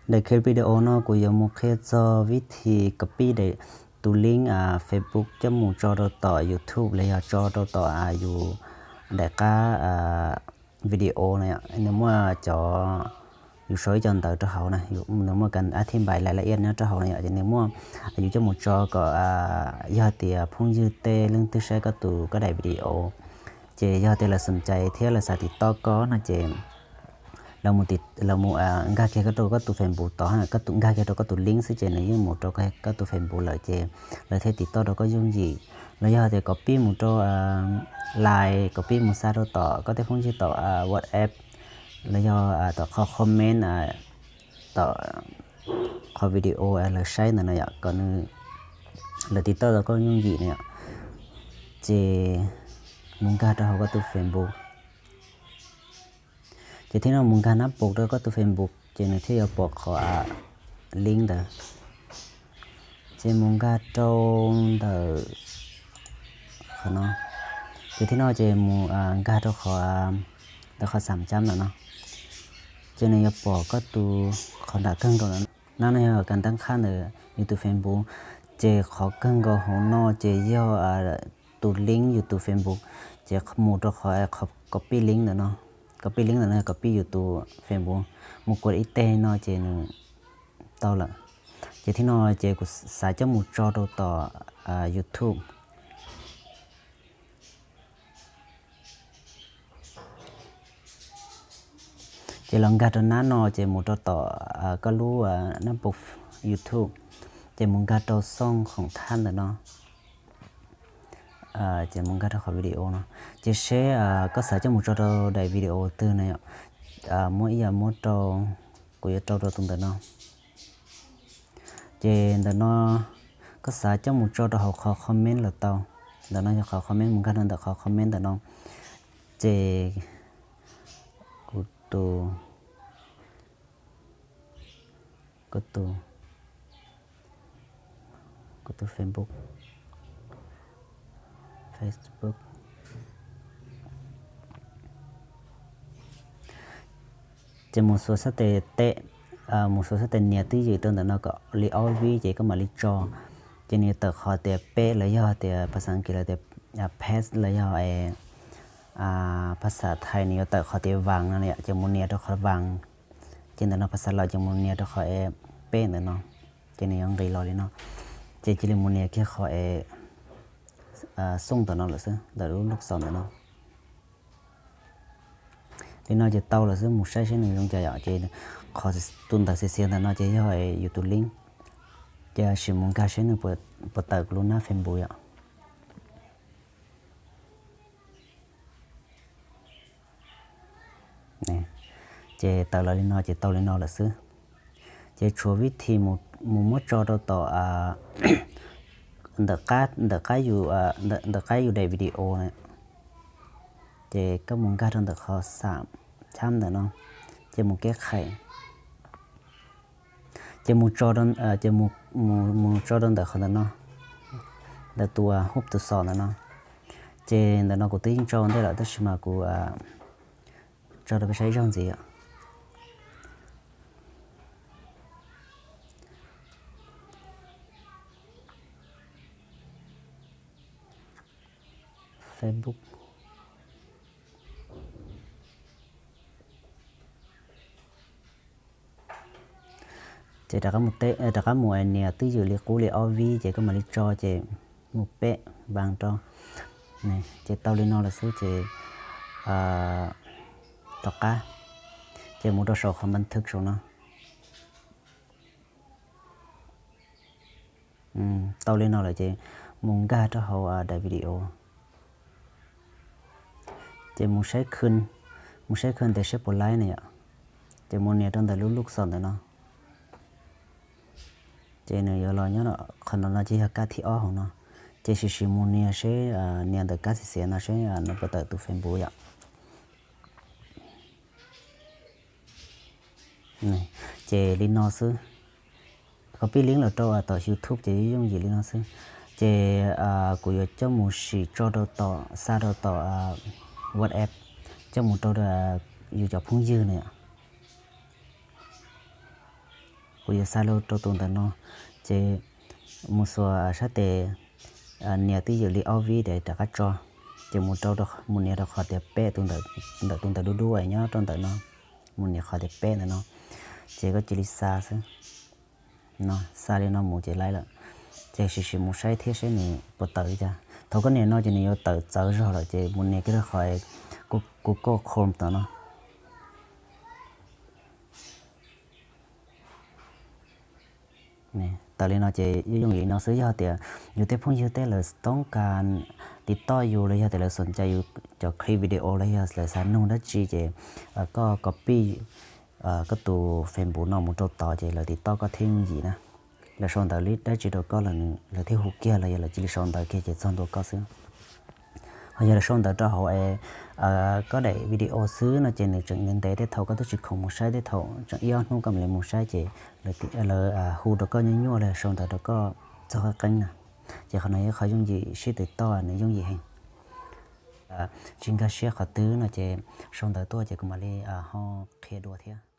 Daim video no kuv yuav mus qhia txog vib thi copy daim tus link Facebook coj mus tso rau tom YouTube los yog tso rau tom yus daim qab video no. Nws muaj cov, yus sau ib co ntawv rau hauv na, nws muaj kas ab thib npais lais la iaj nyob rau hauv no yom, ces nws muaj, yus coj mus tso kom yog tias phooj ywg tej leej twg saib koj tus, koj daim video, ces yog tias lawv xom cai thiab lawv xav tim toj koj no ces lawv mus nkag kiag koj rau koj tus Facebook tod, koj tus, nkag kiag rau koj tus link xwb ces nws yeej mus rau koj tus Facebook lawm ces lawv thiaj tim toj rau koj yooj yim. Los yog tias copy mus rau Line, copy mus xa rau tom koj tej phooj ywg tom WhatsApp, los yog tom qhov comment, tom qhov video lawv saib ntawm no yom, kom nws, lawv tim toj rau koj yooj yim no yom. Ces mus nkag rau hauv koj tus Facebook. Ces thib no mus nkag nab paus rau koj tus Facebook ces nws thiaj yuav pom qhov link ntawd. Ces mus nkag rau ntawm qhov no. Ces thib no ces mus nkag rau qhov, ntawm qhov xam cab ntawm no. Ces nws yuav pom koj tus, qhov nram kawg nkaus ntawm no, nab no yog kas tab qhab ntawm yus tus Facebook. Ces qhov kawg nkaus hauv no ces yog tus link yus tus Facebook. Ces mus rau qhov copy link ntawm no. Copy link ntawm no yog copy yus tus Facebook, mus kuas ib teg no ces nws tau lawm. Ces thib no ces kuv xav coj mus tso rau tom YouTube. Ces los nkag rau nab no ces mus rau tom koj lub nab paus YouTube, ces mus nkag rau xooj khoom thab ntawm no. Ces mus nkag rau qhov video no, ces seb koj xav coj mus tso rau daim video twg no yom. Muab ib yam muab rau, kuv yuav rau rau tus ntawm no. Ces ntawm no koj xav coj mus tso rau hauv qhov comment los tau. Ntawm no yog qhov comment, mus nkag rau ntawm qhov comment ntawm no. Ces kuv tus, kuv tus, kuv tus Facebook, Facebook. Ces mus xuas sab tes teb, mus xuas sab tes nias twj ywm rau ntawm no kom li ob vib ces koj mam li tso. Ces nws yuav tawm qhov tias peb los yog tias phas xas Askiv lawv tias paste los yog phas xas Thaib nws yuav tawm qhov tias vas no yom, ces mus nias rau qhov vas. Ces ntawm no phas xas Laus ces mus nias rau qhov peb ntawm no, ces nws yuav nqis los li no. Ces cia li mus nias kiag qhov xooj ntawm no lawm xwb, ntawm lub lub xos ntawm no. Li no ces tau lawm xwb, mus saib seb nws zoo cas yom. Ces qhov tus ntawv xiav xiav ntawm no ces yog yus tus link. Ces sim mus nkag seb nws puas tawm kuv lub nab Facebook yom. Ces tawm los li no ces tau li no lawm xwb. Ces tshuav vib thi mus muab tso rau tom ntawm qab, ntawm qab yus daim video na. Ces koj mus nkag rau ntawm qhov xam chab ntawm no, ces mus keb qhais. Ces mus tso, ces mus tso rau ntawm qhov ntawm no, ntawm tus hub tus xos ntawm no. Ces ntawm no kuv twb yeej tso ntej lawm tab sis mas kuv tso rau peb saib ib zaug ntxiv. Facebook. Ces rov qab mus nias twj ywm li qub li ob vib ces koj mam li tso ces mus peb vas rau. Ces tau li no lawm xwb ces tom qab ces mus rau saum qhov npas thwv saum no. Tau li no lawm ces mus nkag rau hauv daim video. Ces mus saib khw, mus saib khw tes seb puas laib na yom. Ces mus nias rau ntawm lub lub xos ntawm no. Ces nws yuav los nyob qhov no, no ces yog kab thib ob hauv no. Ces sim sim mus nias seb, nias ntawm kab xiav xiav no seb nws puas tawm tus Facebook yom. Ces li no xwb. Koj pib link los rau tom YouTube ces yooj yim li no xwb. Ces kuv yuav coj mus sim tso rau tom, xa rau tom WhatsApp, coj mus rau yus cov phooj ywg na yom. Kuv yuav xa rau tus ntawm no, ces mus xuas sab tes, nias twj ywm li ob vib ces rov qab tso, ces mus rau, mus nias rau qhov tias peb, tus ntawm tus ntawm dub dub nyob rau ntawm no, mus nias qhov tias peb ntawm no, ces koj cia li xa xwb. No, xa li no mus ces laib lawm. Ces sim sim mus saib thiab saib nws puas tawm li cas. Thaum koj nias no ces nws yuav tawm txawv zog lawm ces mus nias kiag rau qhov Google Chrome tom no. Tawm li no ces yooj yim li no xwb. Yog tias yus tej phooj ywg tej lawv toob kas tiv toj yus los yog tias lawv xom cai yus cov clip video los yog lawv xav nug dab tsi ces koj copy koj tus Facebook no mus rau tod ces lawv tiv toj koj thiaj yooj yim na. Lawv sau ntawv li dab tsi rau koj los lawv thiaj hu kiag los yog lawv cia li sau ntawv kiag ces txog ntua koj xwb. Ho yog lawv sau ntawv rau hauv es koj daim video xwb no ces nws tseem ntev ntev, tej thaum koj twb tsis khoom mus saib, tej thaum tseem ib ob hnub koj mam li mus saib ces lawv hu rau koj nyuaj nyuaj los sau ntawv rau koj txog qeeb qeeb na. Ces qhov no yog qhov yooj yim sib tw toj, nws yooj yim heev. Tsis nkag siab qhov twg no ces sau ntawv tuaj ces kuv mam li ho qhia dua thiab.